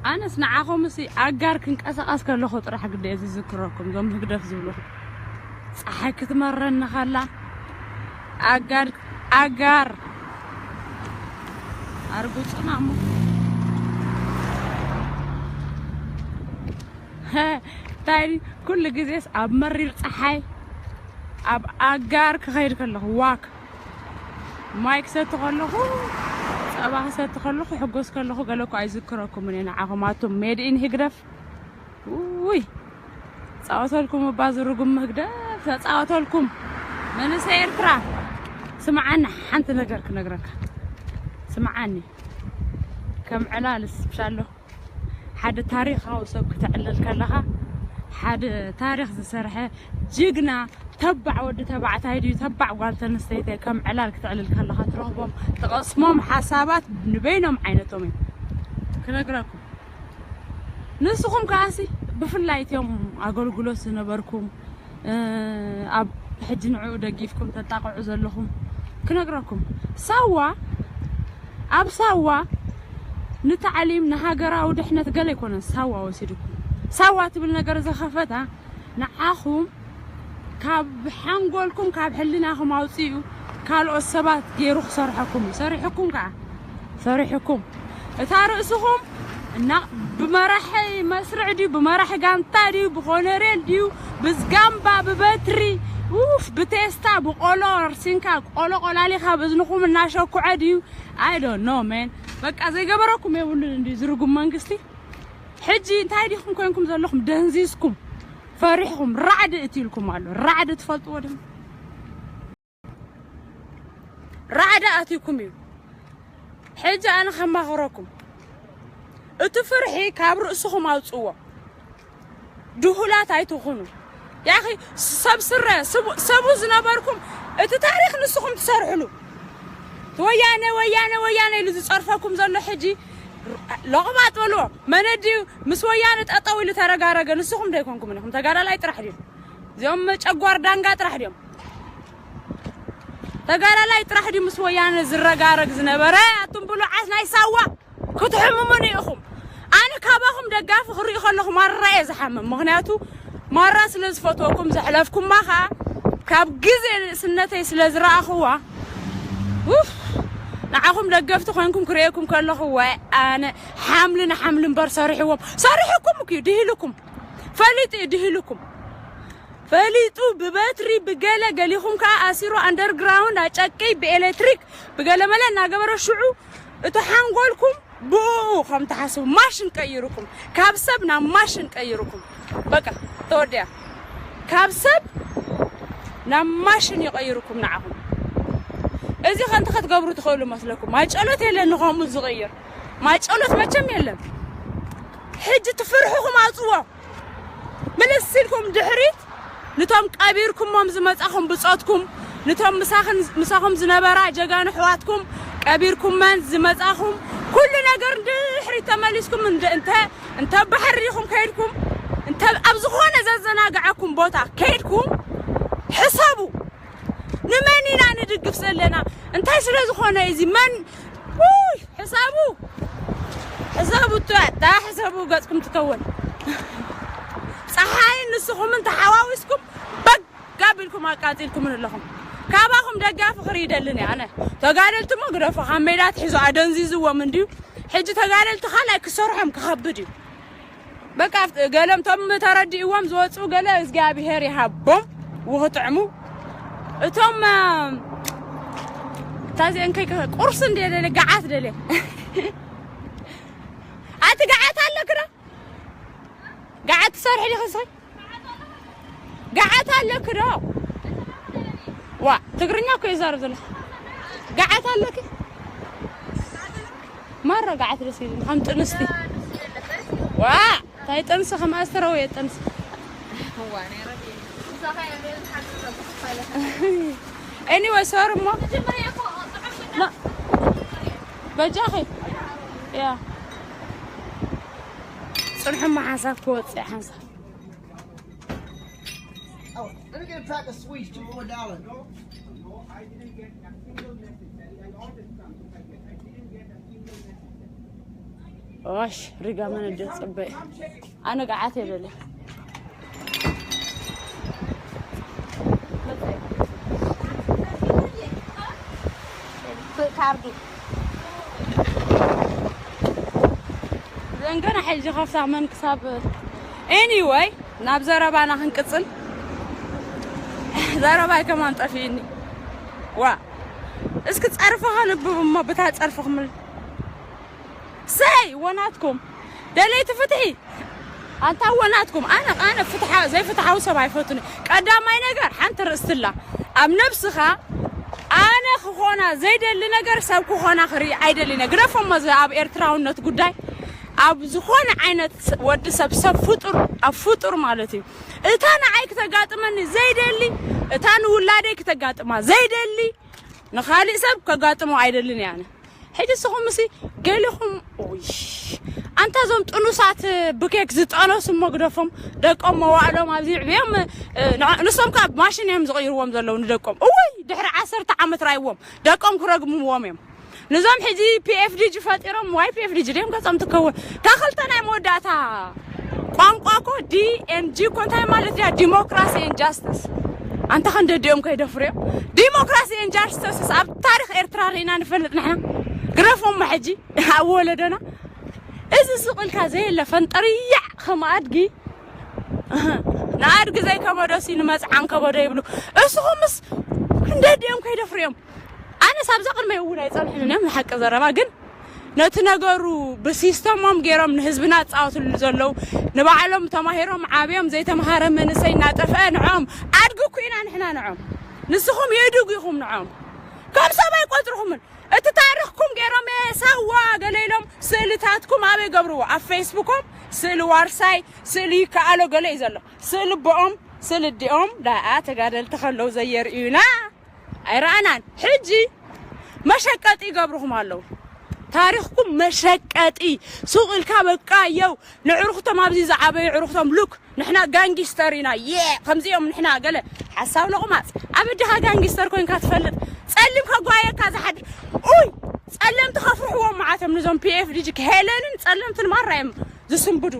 ኣነስ ንዓኹም ሲ ኣጋር ክንቀሳቐስ ከለኹ ጥራሕ ግደ እየ ዝዝክረኩም፣ እዞም ህግደፍ ዝብሉ። ፀሓይ ክትመረኒ ከላ ኣጋር፣ ኣጋር ኣርጉፁና እሞ። እንታይ ኩሉ ግዜስ ኣብ መሪር ፀሓይ ኣብ ኣጋር ክኸይድ ከለኹ ዋክ ማይ ክሰቲ ከለኹ፣ ጸባ ክሰቲ ከለኹ፣ ሕጎስ ከለኹ ገለ እኮ ኣይዝክረኩምን እየ ንዓኹም ኣቱም ሜድ ኢን ህግደፍ። ውይ፣ ጻወተልኩም እባ ዝርጉም ህግደፍ ተጻወተልኩም። መንእሰይ ኤርትራ፣ ስምዓኒ፣ ሓንቲ ነገር ክነግረካ። ስምዓኒ፣ ከም ዕላልስ ብሻሎ ሓደ ታሪኻዊ ሰብ ክተዕልል ከለኻ፣ ሓደ ታሪኽ ዝሰርሐ ጅግና ተባዕ ወዲ ተባዕታይ ድዩ ተባዕ ጓል ተንስተይቲ ከም ዕላል ክተዕልል ከለኻ ትረኽቦም፣ ትቐስሞም ሓሳባት ንበይኖም ዓይነቶም እዮም። ክነግረኩም። ንስኹም ከኣሲ ብፍላይ እትዮም ኣገልግሎት ዝነበርኩም፣ እ፣ ኣብ ሕጂ ንዕኡ ደጊፍኩም ተጣቕዑ ዘለኹም ክነግረኩም። ሳዋ፣ ኣብ ሳዋ ንታዕሊም ንሃገራዊ ድሕነት ገለ ኣይኮነን ሳዋ ወሲድኩም። ሳዋ ትብል ነገር ዝኸፈታ ንዓኹም ካብ ሓንጎልኩም ካብ ሕልናኹም ኣውፅኡ ካልኦት ሰባት ገይሩ ክሰርሐኩም እዩ። ሰሪሕኩም ከዓ ሰሪሕኩም እታ ርእስኹም እና ብመራሒ መስርዕ ድዩ ብመራሒ ጋንታ ድዩ ብኮነሬል ድዩ ብዝጋምባ ብበትሪ ውፍ ብቴስታ ብቆሎ ርሲንካ ቆሎ ቆላሊኻ ብእዝንኹም እናሸኩዐ ድዩ? I don't know man። በቃ ዘይገበረኩም የብሉን እንዲ ዝርጉም መንግስቲ። ሕጂ እንታይ ዲኹም ኮንኩም ዘለኹም? ደንዚዝኩም ፈሪሕኩም ራዕዲ እትይልኩም ኣሎ። ራዕዲ ትፈልጥዎ ድም ራዕዲ ኣትይኩም እዩ። ሕጂ ኣነ ከማኽረኩም እቲ ፍርሒ ካብ ርእስኹም ኣውፅዎ። ድሁላት ኣይትኹኑ። ያኺ ሰብ ስረ ስቡ- ሰቡ ዝነበርኩም እቲ ታሪኽ ንስኹም ትሰርሕሉ። ወያነ ወያነ ወያነ ኢሉ ዝፀርፈኩም ዘሎ ሕጂ ለቕባጥ በልዎ። መን ድዩ ምስ ወያነ ጠጠው ኢሉ ተረጋረገ? ንስኹም ዶ ኣይኮንኩምን ኢኹም? ተጋዳላይ ጥራሕ ድዩ? እዚኦም ጨጓር ዳንጋ ጥራሕ ድዮም? ተጋዳላይ ጥራሕ ድዩ ምስ ወያነ ዝረጋረግ ዝነበረ? ኣቱም ብሉዓት ናይ ሳዋ ክትሕምሙኒ ኢኹም። ኣነ ካባኹም ደጋፊ ክርኢ ከለኹ ማራ እየ ዝሓምም። ምኽንያቱ ማራ ስለ ዝፈትወኩም ዘሕለፍኩማ ኸዓ ካብ ግዜ ንእስነተይ ስለ ዝረኣኽዋ ውፍ ንዓኹም ደገፍቲ ኮይንኩም ክርእየኩም ከለኹ ወይ ኣነ ሓምሊ ንሓምሊ እምበር ሰሪሕዎም ሰሪሕኩም እኮ እዩ ድሂልኩም ፈሊጡ እዩ ድሂልኩም ፈሊጡ ብበትሪ ብገለ ገሊኹም ከዓ ኣሲሩ ኣንደርግራውንድ ኣጨቂ ብኤሌክትሪክ ብገለመለ እናገበረ ሽዑ እቲ ሓንጎልኩም ብኡ ከም ትሓስቡ ማሽን ቀይሩኩም ካብ ሰብ ናብ ማሽን ቀይሩኩም በቃ ተወዲያ ካብ ሰብ ናብ ማሽን ይቀይሩኩም ንዓኹም እዚ ከንቲ ክትገብሩ ትኽእሉ መስለኩም ማይ ጨሎት የለን ንኸምኡ ዝቕይር ማይ ጨሎት መቸም የለን ሕጂ ትፍርሕኹም ኣውፅዎ ምልስ ኢልኩም ድሕሪት ንቶም ቀቢርኩሞም ዝመጻኹም ብጾትኩም ንቶም ምሳኽን ምሳኹም ዝነበራ ጀጋኑ ኣሕዋትኩም ቀቢርኩመን ዝመጻኹም ኩሉ ነገር ድሕሪት ተመሊስኩም እንደ እንተ እንተ ባሕሪ ኢኹም ከይድኩም እንተ ኣብ ዝኾነ ዘዘናግዓኩም ቦታ ከይድኩም ሕሰቡ ንመን ኢና ንድግፍ ዘለና እንታይ ስለ ዝኾነ እዚ መን ውይ ሕሰቡ ሕሰቡ እታ ሕሰቡ ገጽኩም ትከወል ፀሓይ ንስኹምን ተሓዋዊስኩም በግ ኣቢልኩም ኣቃጺልኩምን ኣለኹም ካባኹም ደጋፊ ክርኢ ይደልን እየ ኣነ ተጋደልቲ እሞ ግደፎ ካብ ሜዳ ትሒዙ ኣደንዚዝዎም እንድዩ ሕጂ ተጋደልቲ ካልኣይ ክሰርሖም ክኸብድ እዩ በቃ ገለም ቶም ተረዲእዎም ዝወፁ ገለ እግዚኣብሄር ይሃቦም ውኽጥዕሙ እቶም ታዚ እንከይ ቁርሲ እንደ ደለ ገዓት ደለ ኣቲ ገዓት ኣለክ ዶ ገዓት ትሰርሒ ዲኺ ንስኺ ገዓት ኣለክ ዶ ዋ ትግርኛ እኮ ይዛረብ ዘሎ ገዓት ኣለክ ማራ ገዓት ደስ ይብል ከም ጥንስቲ ዋ ታይ ጥንሲ ከም ኣስተረወየ ጥንሲ anyway sorry እሞ በጃኺ ያ ፅንሑ እሞ ሓንሳብ ክወፅእ ሓንሳብ Oh, let me get a pack of sweets, two for a dollar. ዋሽ ሪጋ መነጀት ጽበይ ኣነ ገዓት የደለ ካርዲ ዘንገና ሕጂ ከፍታ መን ክሳብ anyway ናብ ዘረባና ክንቅጽል። ዘረባይ ከማን ጠፊእኒ። ዋ እስኪ ጸርፊ ከንብብ እሞ ብታ ጸርፊ ክምል ሰይ ወናትኩም ደለይቲ ፍትሒ ኣንታ ወናትኩም ኣነ ኣነ ፍትሓ ዘይፍትሓዊ ሰብ ኣይፈቱን። ቀዳማይ ነገር ሓንቲ ርእስትላ ኣብ ነብስኻ ኣነ ክኾና ዘይደሊ ነገር ሰብ ክኾና ክርኢ ኣይደሊ። ነግረፎሞ እዚ ኣብ ኤርትራውነት ጉዳይ ኣብ ዝኾነ ዓይነት ወዲ ሰብ ሰብ ፍጡር ኣብ ፍጡር ማለት እዩ። እታ ንዓይ ክተጋጥመኒ ዘይደሊ እታ ንውላደይ ክተጋጥማ ዘይደሊ ንኻሊእ ሰብ ከጋጥሞ ኣይደልን እየ ኣነ። ሕጂ ንስኹም ምሲ ገሊኹም ኡይ ኣንታ እዞም ጥኑሳት ብኬክ ዝጠነሱ እሞ ግደፎም ደቆም መዋእሎም ኣብዚ ይዕብዮም። ንሶም ከዓ ማሽን እዮም ዝቕይርዎም ዘለዉ ንደቆም። እወይ ድሕሪ ዓሰርተ ዓመት ራይዎም ደቆም ክረግምዎም እዮም። ንዞም ሕጂ ፒኤፍዲጂ ፈጢሮም ዋይ ፒኤፍዲጂ ድዮም ገጾም ትከውን ታኸልተ ናይ መወዳእታ ቋንቋ ኮ ዲኤንጂ ኮ እንታይ ማለት እያ? ዲሞክራሲ ኤን ጃስትስ። ኣንታ ክንደዲኦም ከይደፍርዮም ዲሞክራሲ ኤን ጃስትስ ኣብ ታሪክ ኤርትራ ርኢና ንፈልጥ ንሕና። ግረፎሞ ሕጂ ኣብ ወለደና እዚ ስቕልካ ዘየለ ፈንጠርያዕ ከም ኣድጊ ንኣድጊ ዘይከበዶ ሲ ንመፅዓን ከበዶ ይብሉ። እስኹምስ ክንደዲኦም ከይደፍርዮም ኣነስ ኣብዛ ቅድመይ እውን ኣይጸንሑን እዮም ንሓቂ ዘረባ ግን ነቲ ነገሩ ብሲስተሞም ገይሮም ንህዝብና ዝጻወትሉ ዘለዉ ንባዕሎም ተማሂሮም ዓብዮም ዘይተምሃረ መንእሰይ እናጠፍአ ንዖም ኣድጊ እኮ ኢና ንሕና ንዖም ንስኹም የእድጉ ኢኹም ንዖም ከም ሰብ ኣይቆጽርኹምን እቲ ታሪኽኩም ገይሮም ሳዋ ገለ ኢሎም ስእልታትኩም ኣበይ ገብርዎ ኣብ ፌስቡኮም ስእሊ ዋርሳይ ስእሊ ይከኣሎ ገለ እዩ ዘሎ ስእሊ ቦኦም ስእሊ ዲኦም ደኣ ተጋደልቲ ከለዉ ዘየርእዩና ኣይረኣናን ሕጂ መሸቀጢ ይገብርኹም ኣለዉ ታሪኽኩም መሸቀጢ ሱቕ ኢልካ በቃ የው ንዕሩኽቶም ኣብዚ ዝዓበዩ ዕሩኽቶም ሉክ ንሕና ጋንጊስተር ኢና የ ከምዚኦም ንሕና ገለ ሓሳብ ለቑማፅ ኣብ እድኻ ጋንጊስተር ኮይንካ ትፈልጥ ፀሊም ከጓየካ ዝሓድር ኡይ ፀለምቲ ከፍርሕዎም መዓቶም ንዞም ፒኤፍዲጂ ሄለንን ፀለምትን ማራ እዮም ዝስንብዱ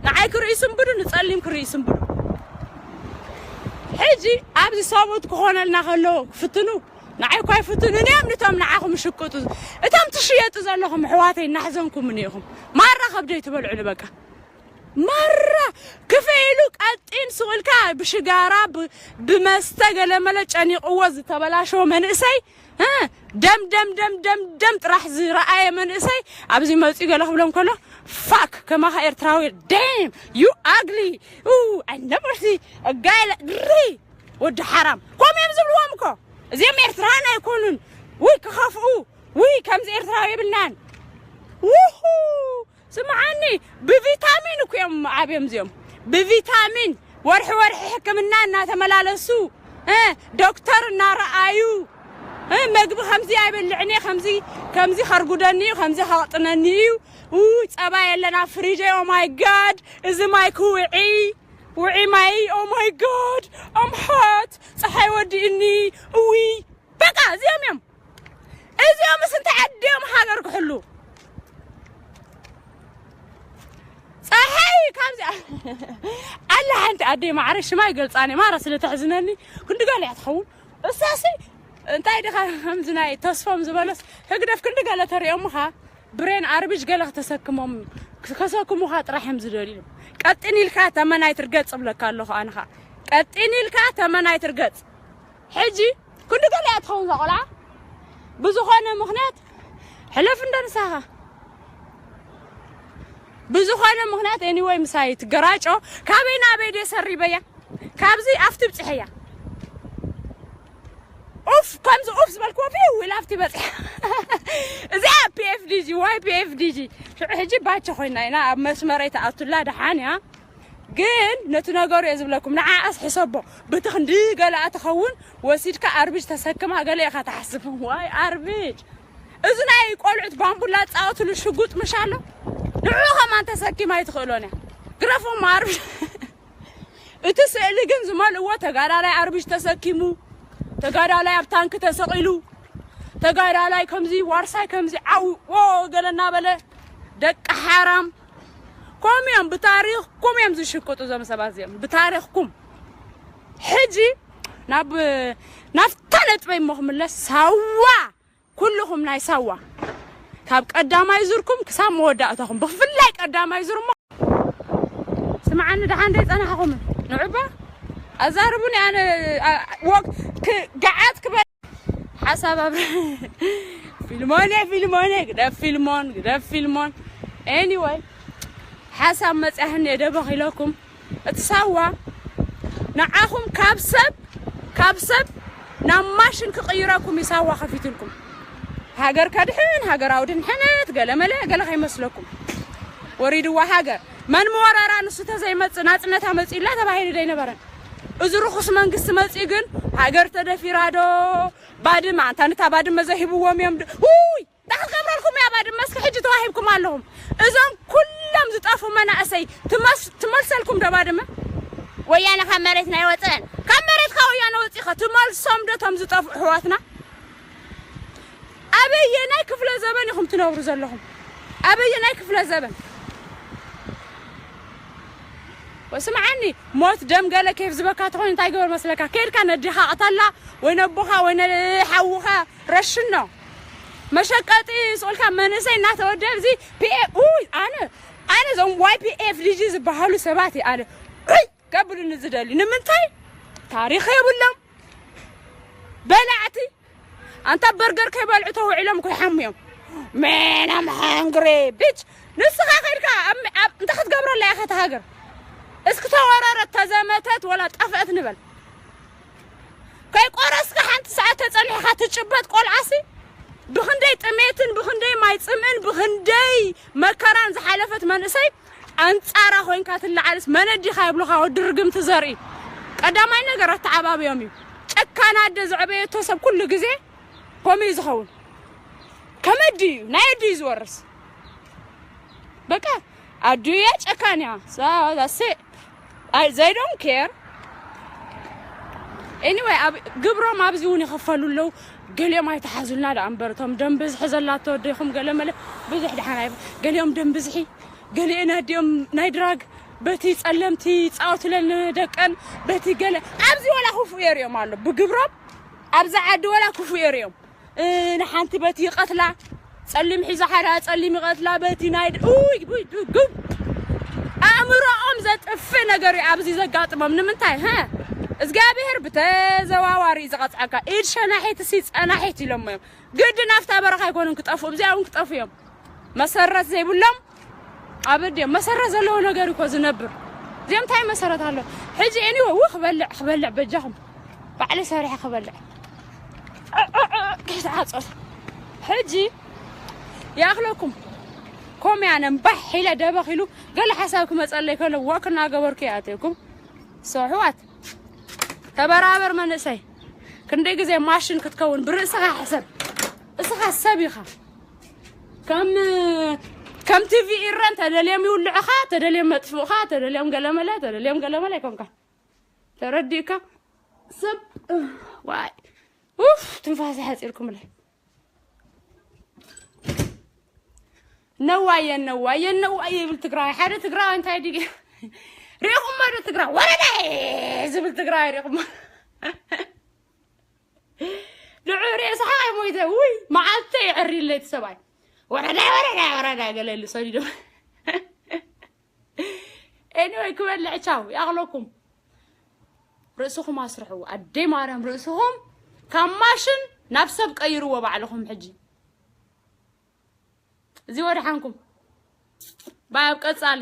ንዓይ ክርኢ ስንብዱ ንፀሊም ክርኢ ስንብዱ ሕጂ ኣብዚ ሰብኡት ክኾነልና ከሎ ክፍትኑ ንዓይ እኳ ኣይፍትኑን እዮም ንቶም ንዓኹም ሽቅጡ እቶም ትሽየጡ ዘለኹም ኣሕዋተይ እናሕዘንኩም እኒኢኹም ማራ ከብደይ ትበልዑኒ በቃ ማራ ክፍኢሉ ቀጢን ስቕ ኢልካ ብሽጋራ ብመስተ ገለመለ ጨኒቕዎ ዝተበላሸወ መንእሰይ ደም ደም ደም ደም ደም ጥራሕ ዝረኣየ መንእሰይ ኣብዚ መፅኡ ገለ ክብሎም ከሎ ፋክ ከማኻ ኤርትራዊ ደም ዩ ኣግሊ ኣነበርሲ ጋይለ ሪ ወዲ ሓራም ኮም እዮም ዝብልዎም እኮ እዚኦም ኤርትራን ኣይኮኑን ውይ ክኸፍኡ ውይ ከምዚ ኤርትራዊ የብልናን ውሁ ስምዓኒ ብቪታሚን እኮ እዮም ዓብዮም እዚኦም ብቪታሚን ወርሒ ወርሒ ሕክምና እናተመላለሱ እ ዶክተር እናረኣዩ እ መግቢ ከምዚ ኣይበልዕን እየ ከምዚ ከምዚ ከርጉደኒ እዩ ከምዚ ከቕጥነኒ እዩ ኡ ፀባ የለን ኣብ ፍሪጀይ ኦማይ ጋድ እዚ ማይ ክውዒ ውዒ ማይ ኦማይ ጋድ ኣምሓት ፀሓይ ወዲእኒ እዊ በቃ እዚኦም እዮም እዚኦምስ እንታይ ዓዲኦም ሃገር ክሕሉ ፀሓይ ካብዚ ኣላ ሓንቲ ኣደይ ማዕረ ሽማ ይገልፃኒ ማራ ስለ ተሕዝነኒ ክንዲ ጋል እያ ትኸውን እሳሲ እንታይ ድኻ ከምዚ ናይ ተስፎም ዝበለስ ህግደፍ ክንዲ ገለ ተሪኦምኻ ብሬን ኣርቢጅ ገለ ክተሰክሞም ከሰክሙኻ ጥራሕ እዮም ዝደልዩ ቀጢን ኢልካ ተመን ኣይትርገፅ እብለካ ኣለኹ ኣንኻ ቀጢን ኢልካ ተመን ኣይትርገፅ ሕጂ ክንዲ ገለ እያ ትኸውን እዛ ቆልዓ ብዝኾነ ምኽንያት ሕለፍ እንደ ንሳኻ ብዝኾነ ምኽንያት anyway ምሳይ ትገራጮ ካበይ ናበይ ድየ ሰሪበያ ካብዚ ኣብቲ ብፅሐያ ኡፍ ከምዚ ኡፍ ዝበልክዎ ፊው ኢላ ኣብቲ በፂሐ እዚኣ ፒኤፍዲጂ ዋይ ፒኤፍዲጂ ሽዑ ሕጂ ባቸ ኮይና ኢና ኣብ መስመረይ ተኣቱላ ደሓን እያ ግን ነቲ ነገሩ እየ ዝብለኩም ንዓኣስ ሕሰቦ ብቲ ክንዲ ገለኣ ትኸውን ወሲድካ ኣርብጅ ተሰክማ ገለ ኢኻ ትሓስብ ዋይ ኣርብጅ እዚ ናይ ቆልዑት ባምቡላ ፃወትሉ ሽጉጥ ምሽ ኣሎ ንዑ ከማን ተሰኪማ ኣይትኽእሎን እያ ግረፎም ኣርብጅ እቲ ስእሊ ግን ዝመልእዎ ተጋዳላይ ኣርብጅ ተሰኪሙ ተጋዳላይ ኣብ ታንክ ተሰቒሉ ተጋዳላይ ከምዚ ዋርሳይ ከምዚ ዓው ዎ ገለ እናበለ ደቂ ሓራም። ኮም እዮም፣ ብታሪኽኩም እዮም ዝሽቅጡ እዞም ሰባት እዚኦም፣ ብታሪኽኩም። ሕጂ ናብ ናፍታ ነጥበይ እሞ ክምለስ። ሳዋ፣ ኩልኹም ናይ ሳዋ፣ ካብ ቀዳማይ ዙርኩም ክሳብ መወዳእታኹም፣ ብፍላይ ቀዳማይ ዙር እሞ። ስምዓኒ፣ ደሓን ደይ ጸናሕኹም ንዑባ ኣዛርቡኒ። ኣነ ወቅ ገዓት ክበል ሓሳብ ኣብ ፊልሞን እየ፣ ፊልሞን እየ፣ ግደፍ ፊልሞን፣ ግደፍ ፊልሞን። ኤኒወይ፣ ሓሳብ መጽያህኒ እየ ደበኽ ኢለኩም። እቲ ሳዋ ንዓኹም ካብ ሰብ፣ ካብ ሰብ ናብ ማሽን ክቕይረኩም እዩ ሳዋ ከፊትልኩም። ሃገር ከድሕን፣ ሃገራዊ ድንሕነት፣ ገለ መለ፣ ገለ ከይመስለኩም። ወሪድዋ ሃገር። መን ምወረራ ንሱ ተዘይመጽእ ናጽነታ መጽእላ ተባሂሉ ደይነበረን። እዚ ርኹስ መንግስቲ መጽኡ ግን ሃገር ተደፊራ ዶ? ባድመ፣ ኣንታ ንታ ባድመ ዘሂብዎም እዮም ዶ? ውይ! እንታይ ክትገብረልኩም እያ ባድመ? እስኪ ሕጂ ተዋሂብኩም ኣለኹም። እዞም ኩሎም ዝጠፉ መናእሰይ ትመስ-፣ ትመልሰልኩም ዶ ባድመ? ወያነ ካብ መሬትና ኣይወፀን። ካብ መሬትካ ወያነ ወፂኻ ትመልሶም ዶ እቶም ዝጠፉ ኣሕዋትና? ኣበየናይ ክፍለ ዘበን ኢኹም ትነብሩ ዘለኹም? ኣበየናይ ክፍለ ዘበን? ወስምዓኒ፣ ሞት ደም ገለ ኬፍ ዝበካ ተኾይኑ እንታይ ገበር መስለካ? ከይድካ ነዲኻ ቅተላ፣ ወይ ነቦኻ፣ ወይ ነሓውኻ ረሽኖ። መሸቀጢ ስቑልካ መንእሰይ እናተወደብ እዚ ፒኤ፣ ኡይ፣ ኣነ፣ ኣነ እዞም ዋይ ፒ ኤፍ ዲ ጂ ዝበሃሉ ሰባት እየ ኣነ፣ ኡይ፣ ከብሉኒ ዝደሊ። ንምንታይ? ታሪኽ የብሎም። በላዕቲ። ኣንታ በርገር ከይበልዑ ተውዒሎም እኮ ይሓሙ እዮም። Man, I'm hungry, bitch። ንስኻ ከይድካ ኣብ፣ ኣብ፣ እንታይ ክትገብረላ ኢኻ እታ ሃገር? እስኪ ተወረረት፣ ተዘመተት፣ ወላ ጠፍአት ንበል። ከይቆረስካ ሓንቲ ሰዓት ተጸኒሕካ ትጭበጥ ቆልዓሲ፣ ብኽንደይ ጥሜትን፣ ብኽንደይ ማይ ጽምእን፣ ብኽንደይ መከራን ዝሓለፈት መንእሰይ ኣንጻራ ኮይንካ ትለዓልስ መን ኣዲኻ ይብሉኻ፣ ወዲ ርግምቲ ዘርኢ። ቀዳማይ ነገር ኣተዓባብዮም እዩ። ጨካን ኣደ ዘዕበየቶ ሰብ ኩሉ ግዜ ከምኡ እዩ ዝኸውን። ከም ኣዲ እዩ፣ ናይ ኣዲ እዩ ዝወርስ። በቃ ኣዱ እያ፣ ጨካን እያ። ሳ-፣ that's it። ኣይ፣ they don't care። Anyway፣ ኣብ ግብሮም ኣብዚ እውን ይኸፈሉ ኣለዉ። ገሊኦም ኣይተሓዙልና ደኣ እምበር፣ እቶም ደም ብዝሒ ዘላቶ ኣደይኹም ገለ መለ ብዙሕ ደሓን ኣይብ-፣ ገሊኦም ደም ብዝሒ፣ ገሊአን ኣዲኦም ናይ ድራግ፣ በቲ ጸለምቲ ይጻወቱለን ደቀን፣ በቲ ገለ ኣብዚ ወላ ክፉእ የርእዮም ኣሎ። ብግብሮም ኣብዚ ዓዲ ወላ ክፉእ የርእዮም። እ፣ ንሓንቲ በቲ ይቐትላ፣ ጸሊም ሒዛ ሓደ ጸሊም ይቐትላ፣ በቲ ናይ ድ-፣ ኡይ፣ ኡይ፣ ኡይ፣ ጉድ። ኣእምሮኦም ዘጥፍእ ነገር እዩ ኣብዚ ዘጋጥሞም። ንምንታይ? ሀ? እግዚኣብሔር ብተዘዋዋሪ እዩ ዝቐጽዐካ። ኢድ ሸናሒት ሲ ጸናሒት ኢሎሞ እዮም። ግድን ኣብታ በረኻ ኣይኮኑን ክጠፍኡ፣ እዚኣ እውን ክጠፍኡ እዮም። መሰረት ዘይብሎም ኣበድ እዮም። መሰረት ዘለዎ ነገር እኮ ዝነብር። እዚኦም እንታይ መሰረት ኣሎ? ሕጂ anyway፣ ው ክበልዕ፣ ክበልዕ በጃኹም። ባዕለይ ሰሪሐ ክበልዕ። ከይተዓጸት። ሕጂ ይኣኽለኩም። ኮምያ ነንባሕ ኢለ ደበኽ ኢሉ ገለ ሓሳብ ክመጸለይ ከሎ ዋክ እናገበርኩ እየ ኣትየኩም። So ኣሕዋት፣ ተበራበር መንእሰይ። ክንደይ ግዜ ማሽን ክትከውን ብርእስኻ ሕሰብ። እስኻ ሰብ ኢኻ። ከም፣ ከም ቲ ቪ ኢረን ተደልዮም ይውልዑኻ፣ ተደልዮም መጥፍኡኻ፣ ተደልዮም ገለመለ፣ ተደልዮም ገለመለ ኣይኮንካ። ተረዲእካ? ሰብ፣ ዋይ። ኡፍ፣ ትንፋስ ሓጺርኩምለይ። ነዋየ፣ ነዋየ፣ ነዋየ ይብል ትግራዋይ። ሓደ ትግራዋይ እንታይ ድዩ? ሪኢኹሞ ዶ ትግራዋይ? ወረዳይ ዝብል ትግራዋይ ሪኢኹሞ? ንዑ ርእስኻ ኣይሞይተ። ውይ፣ መዓልተ ይዕሪ ለይቲ ሰብኣይ። ወረዳይ፣ ወረዳይ፣ ወረዳይ፣ ገለ ኢሉ ሰዲዱ። Anyway፣ ክበልዕ ቻው፣ ይኣኽለኩም። ርእስኹም ኣስርሕዎ። ኣደይ ማርያም፣ ርእስኹም ካብ ማሽን ናብ ሰብ ቀይርዎ ባዕልኹም ሕጂ። እዚ ወድሓንኩም። ባይ ኣብ ቀጻሊ።